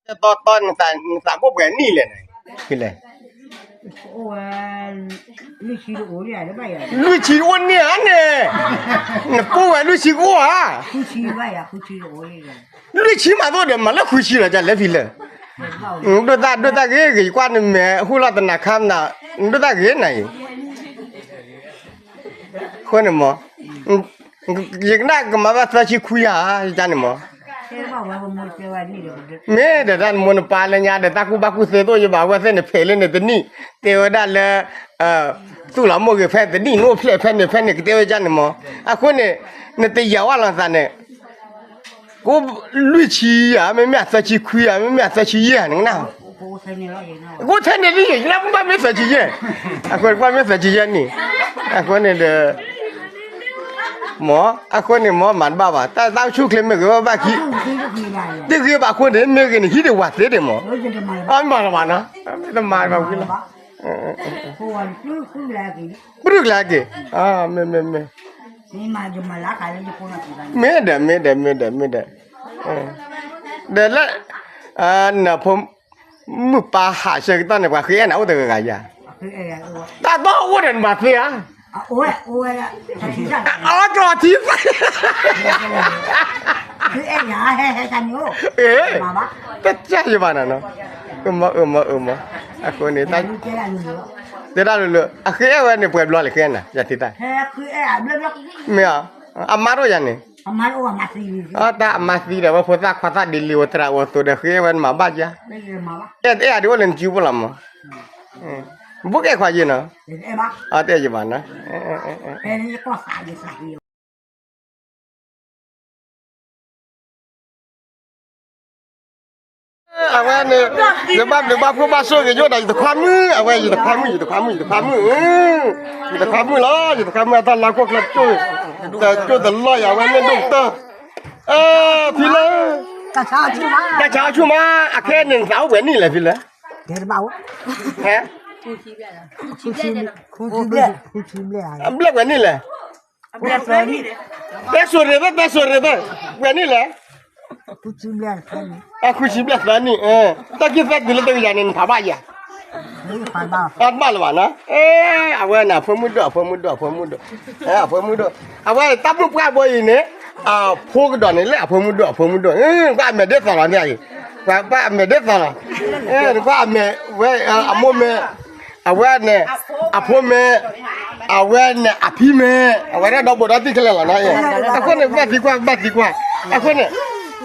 တီတီ နသးဘိၣ်ပှဲၤနံၣ်လဲၣ်န့ၣ်, လွံၢ်ဆံတအိၣ်န့ၣ်ဧါန့ၣ်, နပိၢ်ဝဲလွံၢ်ဆံကအိၣ်ဧါ, လွံၢ်ဆံမးသိးဒီး မၤလၢဃုဆံလီၤ ကလဲၤဖံးလၢ, ဒိၣ်တၢ်ဒိၣ်တၢ်ဂ့ၤဂ့ၤ ယကွၢ်နမဲာ်ဟူလီၤတနၤခါမနၤ, နဒိၣ်တၢ်ဂ့ၤနၤအံၤ အဃိန့ၣ်မး, ယကနၣ်ကမၤဘၣ်သၢဆံခွံဧါ ယကန့ၣ်မး, မ့ၢ်ဒီးတၢ်နမိၢ်နပၢ်လၢညါဒီး တၢ်ကူၣ်ဘၣ်ကူၣ်သ့သိးယဘၣ် အဝဲသ့ၣ်န့ၣ် ဖဲးလၢန့ၣ်တနံၣ် တဲဝဲဒၣ်လၢ သူၣ်လီၤမိၢ်ဂ့ၤဖဲတနံၣ် နအိၣ်ဖျဲၣ်ဖဲန့ၣ်ဖဲန့ၣ် ကတဲဝဲကန့ၣ်မး, အဃိန့ၣ် နတယာ်ဝဲလီၤသးန့ၣ် ကအိၣ်လွံၢ်ဆံဧါ မ့မ့ၢ်အသၢဆံခွံဧါ မ့မ့ၢ်အသၢဆံယဲၢ်ဧါ နကနၣ်, ကအိၣ်ထဲန့ၣ်ဒ်ယဲၢ် ယနၢ်ပၢၢ်ဘၣ်မ့ၢ်သၢဆံယဲၢ်, အဃိန့ၣ်ကွၢ်မ့ၢ်သၢဆံယဲၢ်နံၣ်, အဃိန့ၣ်ဒီး မ့ၢ် အဃိန့ၣ်မ့ၢ်မၤတဘၣ်ဘၣ် တၢ်သးဆူၣ်ချ့မ့ၢ်ဂ့ၤဘၣ်ဘၣ်ခံ, တဂ့ၤဘၣ်အဃိန့ၣ် မ့ၢ်ဂ့ၤန့ၣ် ဟံးဒံးဝၤသ့ဒံးမး, အမၤတဘၣ်နီၤ, တမၤဘၣ်ဝံၤလီၤ, ပရုၢ်ကလၢက့ၤ, မ့ၢ်မ့ၢ်မ့ၢ်, မ့ၢ်ဒီး မ့ၢ်ဒီး မ့ၢ်ဒီး မ့ၢ်ဒီး, ဒီးလၢ နဖိမုၣ်ပၢ်ဟးဆၢကတီၢ်န့ၣ် ပှၤဃ့အဲၣ်နၤအိၣ်တဂၤဂၤယၤ, တၢ်တီအိၣ်ဒီးနမၤသ့ဧါ, အီကီၢ်ထံသၣ်, တကၢ်ယဘၣ်နၤနီၤ, အၢမ့ၢ်အၢမ့ၢ်အၢမ့ၢ်, အဃိန့ၣ် တဲဒၣ်လိၤလိၤ အဃ့အဲၣ်ဝဲန့ၣ် ပှဲၤဘျီလဲၣ်ဃ့အဲၣ်နၤ ယၤထံသၣ်, မ့ၢ်ဧါ, အမါတအိၣ်ယၤန့ၣ်, တၢ်အမါသံဒီး ဝဲဖိသၣ်ခွါသၣ်ဒ်လံ အိၣ်သရၣ်အိၣ်သိးဒီး ဃ့အဲၣ်ဝဲနမၤဘၣ်ယၤ, အဲၣ်အဒံးအိၣ်လၢနစုပူၤလီၤမး, ဘူးကဲခွါယဲၢ်နီၤ, တအဲၣ်ယဘၣ်နီၤ အဝဲန့ၣ် ယဘၣ်ဘျုးဘၣ်ဖှိၣ်ဘၣ်ဆိၣ်ဂ့ၤယိၣ်ဒီး ယတခွါမုၣ် အဝဲ ယတခွါမုၣ် ယတခွါမုၣ် ယတခွါမုၣ် ယတခွါမုၣ်လီၤ ယတခွါမုၣ်အတၢ်လၢခိၣ်ကျၢၢ် ကၠိၣ်တလီၢ်ယၤ အဝဲမ့ၢ်ဒိၣ်ကတၢၢ် ဖံလၢ တၢ်ဆါအီၣ်ဆူၣ်မး အခဲအံၤန့ၣ် နသးအိၣ်ပှဲၤနံၣ်လဲၣ်ဖံလၢ ဟဲ ဘျဲၣ်ပှဲၤနံၣ်လဲၣ် တဲစိၤရ့ၣ်သၢ တဲစိၤရ့ၣ်သၢ ပှဲၤနံၣ်လဲၣ် ဃုဆံဘျဲၣ်သၢနံၣ် တၢ်ခံသၢတုၤလၢတကယၤန့ၣ် နဖးဘၣ်ယၤ တဘၣ်လၢၤဘၣ်နီၤ အဝဲန့ၣ် အဖိမုၣ်ဒိၣ် အဖိမုၣ်ဒိၣ် အဖိမုၣ်ဒိၣ် အဖိမုၣ်ဒိၣ် အဝဲတၢ်မုၣ်ပှၢ်ဘိအံၤန့ၣ် အဖိကဒီးန့ၣ်လၢအဖိမုၣ်ဒိၣ် အဖိမုၣ်ဒိၣ် ကွၢ်အမဲာ်ဒ်သိးလီၤန့ၣ် ကွၢ်အမဲာ်ဒ်သိးလီၤ ကွၢ်အမဲာ်ဝဲ အမိၢ်မဲာ် အဝဲန့ၣ် အဖိမဲာ် အဝဲန့ၣ် အဖံမဲာ် အဝဲဒၣ်ဒီဘိးဒီတံၢ်ခဲလၢာ်လီၤနီၤ အဃိန့ၣ် ဘၣ်သံကွၢ် ဘၣ်သံကွၢ် အဃိန့ၣ်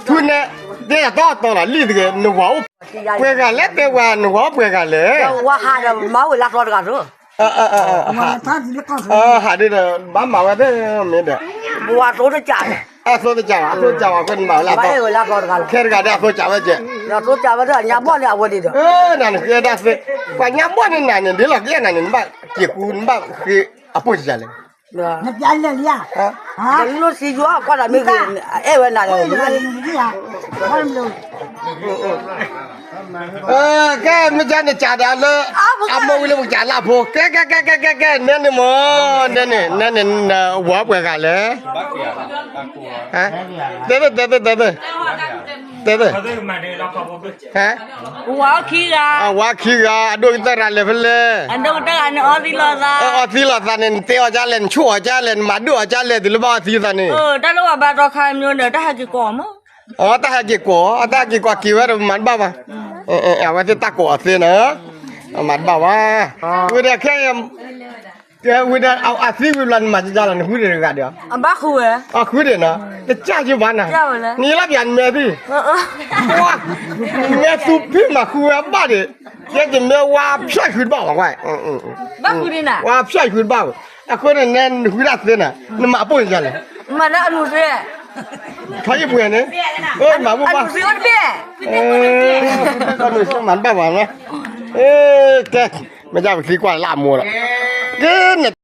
ထူန့ၣ် ဒ်သိးတီတီလီၤ လံၣ်တဂ့ၤ နဝၤအိၣ်ပှဲၤဂၤလဲၣ် တဲဝဲ နဝၤအိၣ်ပှဲၤဂၤလဲၣ် ဝၤဟးဒီးမၤဝဲလၢအသီတဂၤသိး ဟးဒ်ဒီး ဘၣ်မၤဝဲသ့ၣ်မ့ၢ်ဒီး ဝၤသိတကး အသိတကးဘၣ် အသိတကးဘၣ် အဃိန့ၣ်မၤဝဲလၢအသီ ခဲတဂၤဒီးအသိကးဝဲကဲ အသိကးဝဲဒၣ် ညါဘီၣ်န့ၣ် အဝဲဒ်ဒီး နၤနကအဲၣ်ဒၣ်သ့ ပှၤညါဘီၣ်န့ၣ်နၤန့ၣ် ဒ်လီၤကအဲၣ်နၤန့ၣ် နဘၣ်က့ၤကူ နဘၣ်ဃ့အပိၢ်စၢ်လဲၣ် နပျဲလဲၣ်လံဧါ တလိၣ်စံယွၤကွၢ်ဒီးမ့ၢ်ဂ့ၤ အဲၣ်ဝဲနၤန့ၣ် ကဲ မ့ၢ်ကန့ၣ်ကးဒီးလၢ အမိၢ်ဝံၤလၢပကးလၢအဖိ ကဲ ကဲ ကဲ ကဲ နဲန့ၣ်မ့ၢ် နဲန့ၣ် နဲန့ၣ် နဝၤပှဲၤဂၤလဲၣ် တဲသ့ တဲသ့ တဲသ့ တဲသ့ ဟဲ ဝၤခံဂၤ အဝၤခံဂၤ အဒိၣ်ကတၢၢ်တဂၤလဲၤဖဲလဲၣ် အဒိၣ်ကတၢၢ်တဂၤန့ၣ် အီသံးလီၤသး အီသံးလီၤသးန့ၣ် နတဲအီၤဒ်လဲၣ် နဆိၣ်အီၤဒ်လဲၣ် နမၤဒိၣ်အီၤဒ်လဲၣ် တုၤလၢဘၣ်အီသံးသးန့ၣ် တၢ်လၢပှၤဘါတီခါမ့ၢ်န့ၣ် တၢ်ဟဲက့ၤကိးမး အတၢ်ဟဲက့ၤကိး အတၢ်ဟဲက့ၤကိးက့ၤဝဲဒီး မၤတဘၣ်ဘၣ် အဝဲသ့ၣ်တၢ်ကိးအီၤသ့နီၤ မၤတဘၣ်ဘၣ် ဝံၤဒီးခဲအံၤ ဝံၤဒီး အသံဝံၤဘျီ နမၤဒ်လဲၣ် နဃုဒံးတဂၤဒီး ဘၣ်ဃုဝဲ အဃုဒံးနီၤ တကၢ်ယဘၣ်နၤ နလီၤပျးနမဲာ်သံ မဲာ်သူဖံမၤဃုဝဲဘၣ်ဒံး ယဲယမဲာ်ဝါဖျၢၣ်ဃုတဘၣ်ဘၣ် ဘၣ်ဃုဒံးနၤ ဝါဖျၢၣ်ဃုတဘၣ် အဃိန့ၣ် နဃုဒၣ်သ့နၤ နမၤပိၢ်ယၤလဲၣ် မၤလၢအလူၤသ့ ထီယပှဲၤန့ၣ် မၤဘူၣ်ဘၣ် မၤတဘၣ်ဘၣ်နီၤ ကဲ မ့ၢ်ဒ်ပသံကွၢ်လၢအမိၢ်လီၤ ကဲန့ၣ်